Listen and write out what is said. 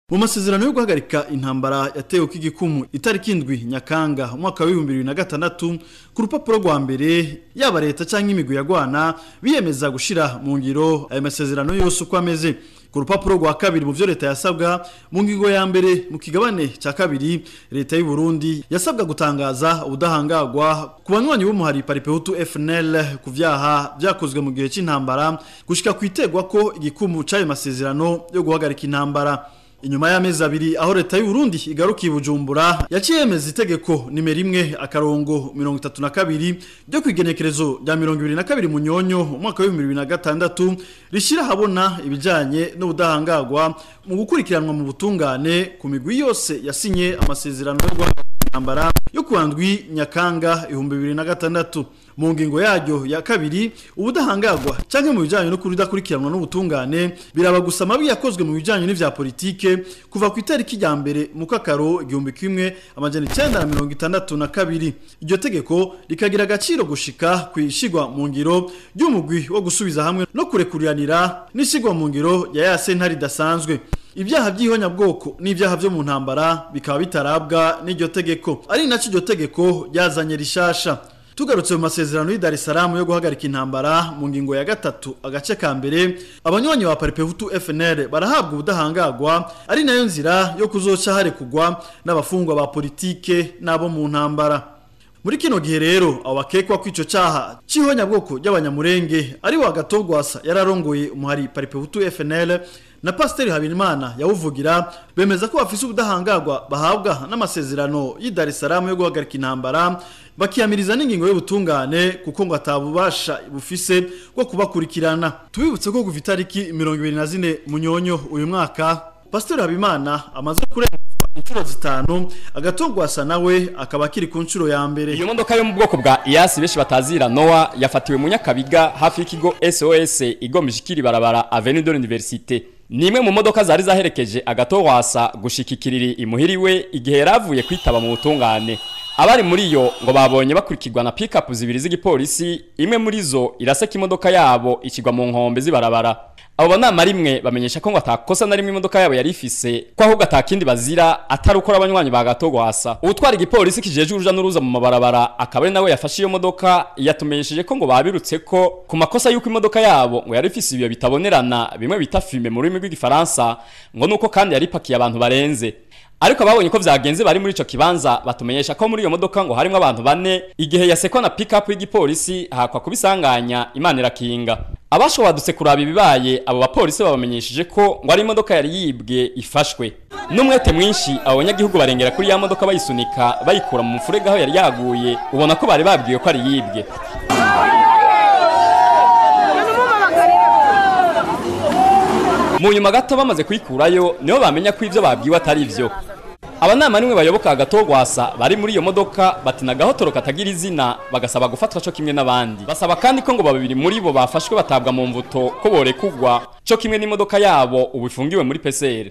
Mu masezerano yo guhagarika intambara yatewe k'igikumu itariki 7 Nyakanga umwaka wa 2006 ku rupapuro rwa mbere yaba leta canke imigwi yagwana biyemeza gushira mu ngiro ayo masezerano yose uko ameze. Ku rupapuro rwa kabiri mu byo leta yasabwa mu ngingo ya mbere mu kigabane cya kabiri, leta y'u Burundi yasabwa gutangaza ubudahangagwa ku banywanyi b'umuhari Paripehutu FNL ku vyaha vyakozwe mu gihe c'intambara gushika kwitegwa ko igikumu c'ayo masezerano yo guhagarika intambara. Inyuma y'amezi abiri aho leta y'u Burundi igarukiye Bujumbura yaciye yemeza itegeko nimero 1 akarongo 32 ryo kwigenekerezo rya 22 Munyonyo umwaka wa 2026 rishira habona ibijanye n'ubudahangagwa mu gukurikiranwa mu butungane ku migwi yose yasinye amasezerano yo guhagarika intambara yo kuwa 7 Nyakanga 2006. Mu ngingo yaryo ya kabiri, ubudahangagwa canke mu bijanye no kudakurikiranwa n'ubutungane biraba gusa amabi yakozwe mu bijanye n'ivya politike kuva ku itariki ya mbere mu kakaro 1962. Iryo tegeko rikagira agaciro gushika kwishigwa mu ngiro ry'umugwi wo gusubiza hamwe no kurekuriranira n'ishigwa mu ngiro ya sentare idasanzwe. Ibyaha by'ihonyabwoko n'ibyaha byo mu ntambara bikaba bitarabwa n'iryo tegeko, ari naco iryo tegeko ryazanye rishasha. Tugarutse mu masezerano y'i Dar es Salaam yo guhagarika intambara mu ngingo ya 3 agace ka mbere, abanywanyi ba Paripehutu FNL barahabwa ubudahangagwa, ari nayo nzira yo kuzoca hare kugwa n'abafungwa ba politike nabo mu ntambara. Muri kino gihe rero abo bakekwa kwico caha c'ihonyabwoko ry'abanyamurenge ari wa Gatogwasa yararongoye umuhari Paripehutu FNL na Pasiteri Habimana yawuvugira, bemeza ko bafise ubudahangagwa bahabwa n'amasezerano y'i Dar es Salaam yo guhagarika intambara, bakiyamiriza n'ingingo y'ubutungane kuko ngo atabubasha bufise bwo kubakurikirana. Tubibutse ko kuva itariki 24 Munyonyo uyu mwaka Pasiteri Habimana amaze kurengwa inshuro 5, Agatogwasa nawe akaba akiri ku nshuro ya mbere. Iyo modoka yo mu bwoko bwa Hiace benshi batazira Noah yafatiwe mu Nyakabiga hafi y'ikigo SOS igomije ikiri barabara Avenue de l'Université. Nimwe mu modoka zari zaherekeje Agatogwasa gushikikiriri imuhiriwe igihe yaravuye kwitaba mu butungane. Abari muri yo ngo babonye bakurikirwa na pick-up zibiri z'igipolisi, imwe muri zo iraseka imodoka yabo ikigwa mu nkombe z'ibarabara. Abo banama rimwe bamenyesha ko ngo atakosa na rimwe imodoka yabo yari ifise, ko ahubwo atakindi bazira atari ukora abanywanyi ba Gatogwasa. Utwara igipolisi kijeje uruja n'uruza mu mabarabara akaba ari nawe yafashe iyo modoka, yatumenyesheje ko ngo babirutse ko ku makosa yuko imodoka yabo ngo yari ifise ibiyo bitabonerana bimwe bita fume mu rurimi rw'igifaransa, ngo nuko kandi yari ipakiye abantu barenze. Ariko babonye ko vyagenze bari muri ico kibanza batumenyesha ko muri iyo modoka ngo harimo abantu bane igihe yasekwa na pick-up y'igipolisi hakwa kubisanganya Imana irakinga. Abashobadutse kuraba ibibaye abo bapolisi babamenyesheje ko ngo ari imodoka yari yibwe ifashwe. N'umwete mwinshi abo banyagihugu barengera kuri ya modoka bayisunika bayikura mu mufurege aho yari yaguye, ubona ko bari babwiwe ko ari yibwe. Mu nyuma gato bamaze kuyikurayo niho bamenya ko ivyo babwiwe atari ivyo. Abanama nimwe bayoboka Agatogwasa bari muri iyo modoka batina gahotoro katagira izina, bagasaba gufatwa co kimwe n'abandi. Basaba kandi ko ngo babiri muri bo bafashwe batabwa mu mvuto ko borekugwa co kimwe n'imodoka yabo ubu ifungiwe muri PCR.